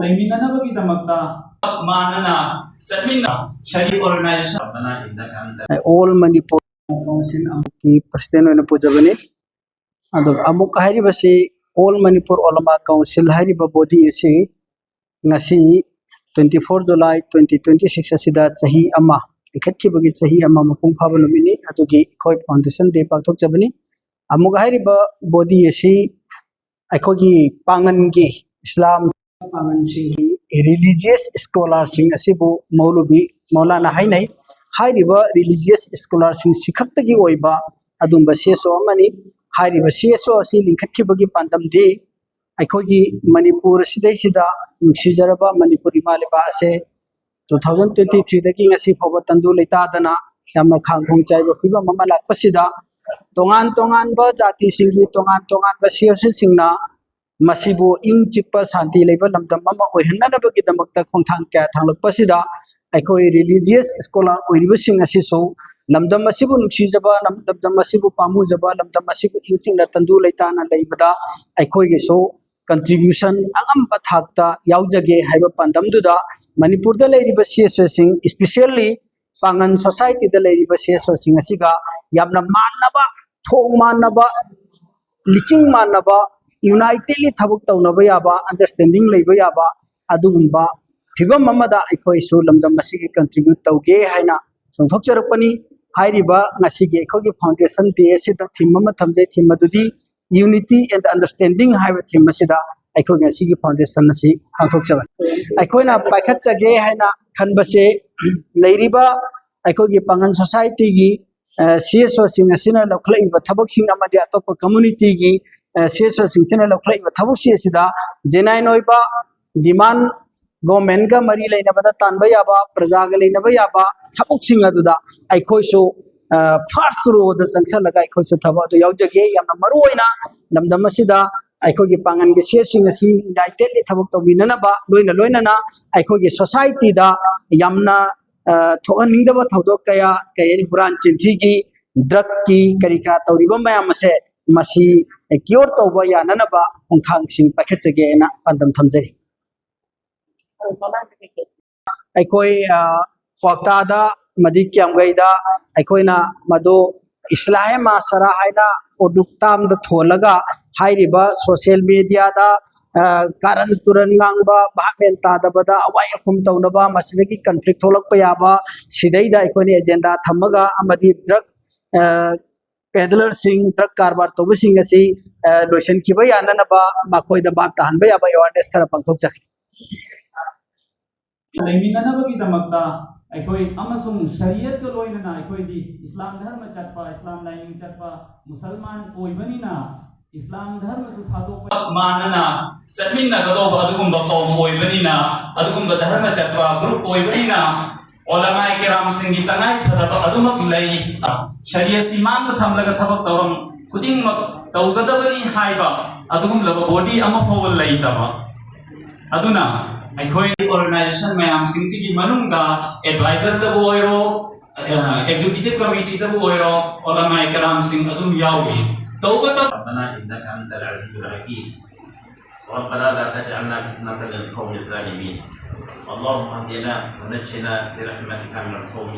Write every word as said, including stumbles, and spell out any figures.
ꯂꯩꯃꯤꯟꯅꯅꯕꯒꯤꯗꯃꯛꯇ ꯃꯥꯟꯅꯅ ꯆꯠꯃꯤꯟꯅ ꯁꯔꯤ organization ꯑꯃꯅ in the country꯫ All Manipur Council ꯑꯃꯒꯤ president ꯑꯣꯏꯅ ꯄꯨꯖꯕꯅꯤ꯫ ꯑꯗꯨꯒ ꯑꯃꯨꯛ ꯍꯥꯏꯔꯤꯕꯁꯤ All Manipur Ulama Council ꯍꯥꯏꯔꯤꯕ body ꯑꯁꯤ ꯉꯁꯤ twenty four July twenty twenty six ꯑꯁꯤꯗ ꯆꯍꯤ ꯑꯃ ꯂꯤꯡꯈꯠꯈꯤꯕꯒꯤ ꯆꯍꯤ ꯑꯃ ꯃꯄꯨꯡ ꯐꯥꯕ ꯅꯨꯃꯤꯠꯅꯤ꯫ ꯑꯗꯨꯒꯤ ꯑꯩꯈꯣꯏ foundation day ꯄꯥꯡꯊꯣꯛꯆꯕꯅꯤ꯫ ꯑꯃꯨꯛ ꯍꯥꯏꯔꯤꯕ body ꯑꯁꯤ ꯑꯩꯈꯣꯏꯒꯤ ꯄꯥꯉꯟꯒꯤ ꯏꯁꯂꯥꯝ ꯄꯥꯉꯟꯁꯤꯡꯒꯤ religious scholarꯁꯤꯡ ꯑꯁꯤꯕꯨ ꯃꯧꯂꯨꯕꯤ ꯃꯧꯂꯥꯅꯥ ꯍꯥꯏꯅꯩ꯫ ꯍꯥꯏꯔꯤꯕ religious scholarꯁꯤꯡ ꯁꯤꯈꯛꯇꯒꯤ ꯑꯣꯏꯕ ꯑꯗꯨꯝꯕ CSO ꯑꯃꯅꯤ꯫ ꯍꯥꯏꯔꯤꯕ CSO ꯑꯁꯤ ꯂꯤꯡꯈꯠꯈꯤꯕꯒꯤ ꯄꯥꯟꯗꯝꯗꯤ ꯑꯩꯈꯣꯏꯒꯤ ꯃꯅꯤꯄꯨꯔ ꯑꯁꯤꯗꯩꯁꯤꯗ ꯅꯨꯡꯁꯤꯖꯔꯕ ꯃꯅꯤꯄꯨꯔ ꯏꯃꯥ ꯂꯩꯕꯥꯛ ꯑꯁꯦ two thousand twenty threeꯗꯒꯤ ꯉꯁꯤ ꯐꯥꯎꯕ ꯇꯪꯗꯨ ꯂꯩꯇꯥꯗꯅ ꯌꯥꯝꯅ ꯈꯥꯡ ꯈꯣꯡ ꯆꯥꯏꯕ ꯐꯤꯕꯝ ꯑꯃ ꯂꯥꯛꯄꯁꯤꯗ, ꯇꯣꯉꯥꯟ ꯇꯣꯉꯥꯟꯕ ꯖꯥꯇꯤꯁꯤꯡꯒꯤ ꯇꯣꯉꯥꯟ ꯇꯣꯉꯥꯟꯕ CSOꯁꯤꯡꯅ ꯃꯁꯤꯕꯨ ꯏꯪ ꯆꯤꯛꯄ ꯁꯥꯟꯇꯤ ꯂꯩꯕ ꯂꯝꯗꯝ ꯑꯃ ꯑꯣꯏꯍꯟꯅꯅꯕꯒꯤꯗꯃꯛꯇ ꯈꯣꯡꯊꯥꯡ ꯀꯌꯥ ꯊꯥꯡꯂꯛꯄꯁꯤꯗ, ꯑꯩꯈꯣꯏ religious scholar ꯑꯣꯏꯔꯤꯕꯁꯤꯡ ꯑꯁꯤꯁꯨ ꯂꯝꯗꯝ ꯑꯁꯤꯕꯨ ꯅꯨꯡꯁꯤꯖꯕ, ꯂꯝꯗꯝ ꯑꯁꯤꯕꯨ ꯄꯥꯝꯃꯨꯖꯕ, ꯂꯝꯗꯝ ꯑꯁꯤꯕꯨ ꯏꯪ ꯆꯤꯛꯅ ꯇꯪꯗꯨ ꯂꯩꯇꯥꯅ ꯂꯩꯕꯗ ꯑꯩꯈꯣꯏꯒꯤꯁꯨ contribution ꯑꯉꯝꯕ ꯊꯥꯛꯇ ꯌꯥꯎꯖꯒꯦ ꯍꯥꯏꯕ ꯄꯥꯟꯗꯝꯗꯨꯗ ꯃꯅꯤꯄꯨꯔꯗ ꯂꯩꯔꯤꯕ CSOꯁꯤꯡ, especially ꯄꯥꯉꯟ societyꯗ ꯂꯩꯔꯤꯕ CSOꯁꯤꯡ ꯑꯁꯤꯒ ꯌꯥꯝꯅ ꯃꯥꯟꯅꯕ, ꯊꯣꯡ ꯃꯥꯟꯅꯕ, ꯂꯤꯆꯤꯡ ꯃꯥꯟꯅꯕ, unitedly ꯊꯕꯛ ꯇꯧꯅꯕ ꯌꯥꯕ, understanding ꯂꯩꯕ ꯌꯥꯕ ꯑꯗꯨꯒꯨꯝꯕ ꯐꯤꯕꯝ ꯑꯃꯗ ꯑꯩꯈꯣꯏꯁꯨ ꯂꯝꯗꯝ ꯑꯁꯤꯒꯤ contribute ꯇꯧꯒꯦ ꯍꯥꯏꯅ ꯆꯣꯡꯊꯣꯛꯆꯔꯛꯄꯅꯤ꯫ ꯍꯥꯏꯔꯤꯕ ꯉꯁꯤꯒꯤ ꯑꯩꯈꯣꯏꯒꯤ foundation day ꯑꯁꯤꯗ theme ꯑꯃ ꯊꯝꯖꯩ꯫ Theme ꯑꯗꯨꯗꯤ Unity and Understanding ꯍꯥꯏꯕ theme ꯑꯁꯤꯗ ꯑꯩꯈꯣꯏ ꯉꯁꯤꯒꯤ foundation ꯑꯁꯤ ꯄꯥꯡꯊꯣꯛꯆꯕꯅꯤ꯫ ꯑꯩꯈꯣꯏꯅ ꯄꯥꯏꯈꯠꯆꯒꯦ ꯍꯥꯏꯅ ꯈꯟꯕꯁꯦ, ꯂꯩꯔꯤꯕ ꯑꯩꯈꯣꯏꯒꯤ ꯄꯥꯉꯟ societyꯒꯤ, ꯑ, CSOꯁꯤꯡ ꯑꯁꯤꯅ ꯂꯧꯈꯠꯂꯛꯏꯕ ꯊꯕꯛꯁꯤꯡ ꯑꯃꯗꯤ ꯑꯇꯣꯞꯄ communityꯒꯤ, ꯑ, CSOꯁꯤꯡꯁꯤꯅ ꯂꯧꯈꯠꯂꯛꯏꯕ ꯊꯕꯛꯁꯤꯡ ꯑꯁꯤꯗ genuine ꯑꯣꯏꯕ demand, governmentꯀ ꯃꯔꯤ ꯂꯩꯅꯕꯗ ꯇꯥꯟꯕ ꯌꯥꯕ, ꯄ꯭ꯔꯖꯥꯒ ꯂꯩꯅꯕ ꯌꯥꯕ ꯊꯕꯛꯁꯤꯡ ꯑꯗꯨꯗ ꯑꯩꯈꯣꯏꯁꯨ, ꯑ, first rowꯗ ꯆꯪꯁꯜꯂꯒ ꯑꯩꯈꯣꯏꯁꯨ ꯊꯕꯛ ꯑꯗꯨ ꯌꯥꯎꯖꯒꯦ꯫ ꯌꯥꯝꯅ ꯃꯔꯨ ꯑꯣꯏꯅ ꯂꯝꯗꯝ ꯑꯁꯤꯗ ꯑꯩꯈꯣꯏꯒꯤ ꯄꯥꯉꯟꯒꯤ CSOꯁꯤꯡ ꯑꯁꯤ unitedly ꯊꯕꯛ ꯇꯧꯃꯤꯟꯅꯅꯕ, ꯂꯣꯏꯅ ꯂꯣꯏꯅꯅ ꯑꯩꯈꯣꯏꯒꯤ societyꯗ ꯌꯥꯝꯅ, ꯑ, ꯊꯣꯛꯍꯟꯅꯤꯡꯗꯕ ꯊꯧꯗꯣꯛ ꯀꯌꯥ, ꯀꯔꯤ ꯍꯥꯏꯅꯤ, ꯍꯨꯔꯥꯟ ꯆꯤꯟꯊꯤꯒꯤ, drugꯀꯤ, ꯀꯔꯤ ꯀꯔꯥ ꯇꯧꯔꯤꯕ ꯃꯌꯥꯝ ꯑꯁꯦ, ꯃꯁꯤ ꯀ꯭ꯌꯣꯔ ꯇꯧꯕ ꯌꯥꯅꯅꯕ ꯈꯣꯡꯊꯥꯡꯁꯤꯡ ꯄꯥꯏꯈꯠꯆꯒꯦ ꯍꯥꯏꯅ ꯄꯥꯟꯗꯝ ꯊꯝꯖꯔꯤ꯫ ꯑꯩꯈꯣꯏ, ꯑ, ꯀ꯭ꯋꯥꯛꯇꯥꯗ ꯑꯃꯗꯤ ꯀ꯭ꯌꯥꯝꯒꯩꯗ ꯑꯩꯈꯣꯏꯅ ꯃꯗꯨ ꯏꯁꯂꯥꯍꯦ ꯃꯥꯁꯔꯥ ꯍꯥꯏꯅ ꯎꯔꯗꯨ ꯇꯥꯝꯗ ꯊꯣꯜꯂꯒ ꯍꯥꯏꯔꯤꯕ ꯁꯣꯁꯤꯌꯦꯜ ꯃꯦꯗꯤꯌꯥꯗ, ꯑ, ꯀꯥꯔꯟ ꯇꯨꯔꯟ ꯉꯥꯡꯕ, ꯚꯥꯞ ꯃꯦꯟ ꯇꯥꯗꯕꯗ ꯑꯋꯥꯏ ꯑꯈꯨꯝ ꯇꯧꯅꯕ, ꯃꯁꯤꯗꯒꯤ ꯀꯟꯐ꯭ꯂꯤꯛ ꯊꯣꯛꯂꯛꯄ ꯌꯥꯕ, ꯁꯤꯗꯩꯗ ꯑꯩꯈꯣꯏꯅ ꯑꯦꯖꯦꯟꯗꯥ ꯊꯝꯃꯒ ꯑꯃꯗꯤ ꯗ꯭ꯔꯒ, ꯑ, ꯄꯦꯗꯂꯔꯁꯤꯡ, ꯗ꯭ꯔꯒ ꯀꯔꯕꯥꯔ ꯇꯧꯕꯁꯤꯡ ꯑꯁꯤ, ꯑ, ꯂꯣꯏꯁꯤꯟꯈꯤꯕ ꯌꯥꯅꯅꯕ ꯃꯈꯣꯏꯗ ꯚꯥꯞ ꯇꯥꯍꯟꯕ ꯌꯥꯕ ꯑꯦꯋꯥꯔꯅꯦꯁ ꯈꯔ ꯄꯥꯡꯊꯣꯛꯆꯈꯤ꯫ ꯂꯩꯃꯤꯟꯅꯅꯕꯒꯤꯗꯃꯛꯇ ꯑꯩꯈꯣꯏ ꯑꯃꯁꯨꯡ ꯁꯔꯤꯌꯠꯀ ꯂꯣꯏꯅꯅ ꯑꯩꯈꯣꯏꯗꯤ ꯏꯁꯂꯥꯝ ꯙꯔꯃ ꯆꯠꯄ, ꯏꯁꯂꯥꯝ ꯂꯥꯏꯅꯤꯡ ꯆꯠꯄ ꯃꯨꯁꯜꯃꯥꯟ ꯑꯣꯏꯕꯅꯤꯅ, ꯏꯁꯂꯥꯝ ꯙꯔꯃꯁꯨ ꯊꯥꯗꯣꯛꯄ ꯃꯥꯟꯅꯅ ꯆꯠꯃꯤꯟꯅꯒꯗꯧꯕ ꯑꯗꯨꯒꯨꯝꯕ ꯀꯧꯝ ꯑꯣꯏꯕꯅꯤꯅ, ꯑꯗꯨꯒꯨꯝꯕ ꯙꯔꯃ ꯆꯠꯄ ꯒ꯭ꯔꯨꯞ ꯑꯣꯏꯕꯅꯤꯅ, ꯑꯣꯂꯃꯥꯏ ꯀꯦꯔꯥꯝꯁꯤꯡꯒꯤ ꯇꯉꯥꯏ ꯐꯗꯕ ꯑꯗꯨꯃꯛ ꯂꯩ꯫ ꯁꯔꯤꯌꯠꯁꯤ ꯃꯥꯡꯗ ꯊꯝꯂꯒ ꯊꯕꯛ ꯊꯧꯔꯝ ꯈꯨꯗꯤꯡꯃꯛ ꯇꯧꯒꯗꯕꯅꯤ ꯍꯥꯏꯕ ꯑꯗꯨꯒꯨꯝꯂꯕ ꯕꯣꯗꯤ ꯑꯃ ꯐꯥꯎꯕ ꯂꯩꯇꯕ꯫ ꯑꯗꯨꯅ ꯑꯩꯈꯣꯏ ꯑꯣꯔꯒꯅꯥꯏꯖꯦꯁꯟ ꯃꯌꯥꯝꯁꯤꯡꯁꯤꯒꯤ ꯃꯅꯨꯡꯗ ꯑꯦꯗꯚꯥꯏꯖꯔꯗꯕꯨ ꯑꯣꯏꯔꯣ, ꯑꯦꯛꯖꯤꯀ꯭ꯌꯨꯇꯤꯚ ꯀꯃꯤꯇꯤꯗꯕꯨ ꯑꯣꯏꯔꯣ, ꯑꯣꯂꯃꯥꯏ ꯀꯔꯥꯝꯁꯤꯡ ꯑꯗꯨꯝ ꯌꯥꯎꯔꯤ꯫ ꯇꯧꯕꯇꯕꯨ ربنا إنك أنت العزيز الحكيم. ربنا لا تجعلنا فتنة للقوم الظالمين. اللهم اهدنا ونجنا برحمتك من القوم